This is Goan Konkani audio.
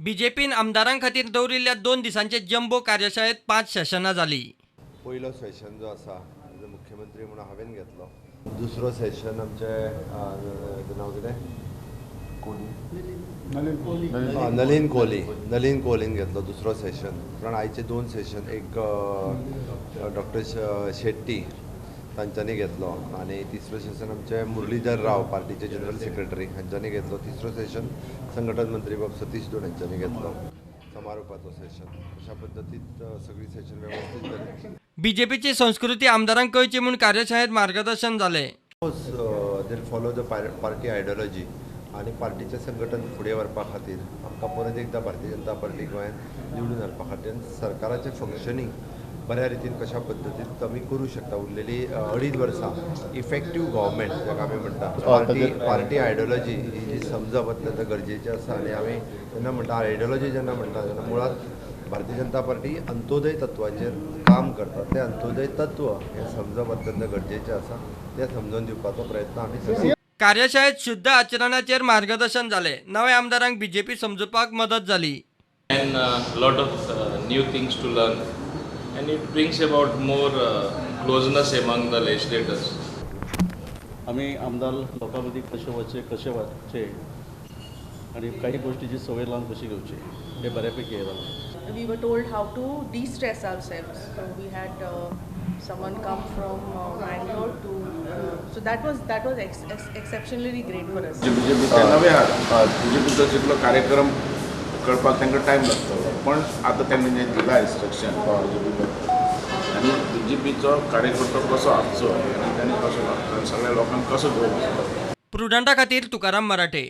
बीजेपीन आमदारां खातीर दवरिल्ल्या 2 दिसांचे जम्बो कार्यशाळेत पांच सेशनां जाली. पयलो सेशन जो आसा, एज अ मुख्यमंत्री म्हणून हांवें घेतलो. दुसरो सेशन आमचे तेजें नांव कितें, कोहली, नलीन कोहली, नलीन कोहलीन घेतलो दुसरो सेशन. कारण आयचे दोन सेशन, एक डॉक्टर शेट्टी तांच्यांनी घेतलो आनी तिसरो सेशन आमचे मुरलीधर राव, पार्टीचे जनरल सेक्रेटरी, हांच्यांनी घेतलो. तिसरो सेशन संघटन मंत्री बाब सतीश दोण हांच्यांनी घेतलो, समारोपाचो सेशन. अशा पद्दतीत सगळी सेशन व्यवस्थीत जाली. बीजेपीची संस्कृती आमदारांक कळची म्हूण कार्यशाळेत मार्गदर्शन जालें. They follow the party ideology आनी पार्टीचें संघटन फुडें व्हरपा खातीर, आमकां परत एकदां भारतीय जनता पार्टी गोंयांत निवडून हाडपा खातीर आनी सरकाराचें फंक्शनींग बऱ्या रितीन कशा पद्दतीन आमी करूं शकता उरलेली 2.5 वर्सां, इफेक्टीव गव्हर्मेंट जाका आमी म्हणटा, पार्टी आयडियोलॉजी ही जी समजप अत्यंत गरजेचें आसा. आनी आमी जेन्ना म्हणटा आयडियोलॉजी जेन्ना म्हणटा तेन्ना मुळात भारतीय जनता पार्टी अंत्योदय तत्वाचेर काम करता. तें अंत्योदय तत्व हें समजप अत्यंत गरजेचें आसा. तें समजून दिवपाचो प्रयत्न आमी सगळे कार्यशाळेत शुद्ध आचरणाचेर मार्गदर्शन जालें. नव्या आमदारांक बीजेपी समजुपाक मदत जाली. And a lot of new things to learn, and it brings about more closeness among the legislators. आम्ही आमदार लोकां मदीं कशें वचचें, कशें वागचें आणि काही गोष्टीची सवय लावन कशी घेवची हे बऱ्यापैकी हे जालां. We were told how to de-stress ourselves. So we had someone come from Bangalore to. So that was exceptionally great for us. बीजेपीचे नवे आहात, बीजेपीचो जितलो कार्यक्रम कळपाक तांकां टायम लागतलो, पण आतां तांणी जें दिलां इन्स्ट्रक्शन बीजेपी आनी बीजेपीचो कार्यकर्तो कसो आसचो आनी तांणी कसो वागचो आनी सगळ्या लोकांक कसो घेवन वचचो. प्रुडंटा खातीर तुकाराम मराठे.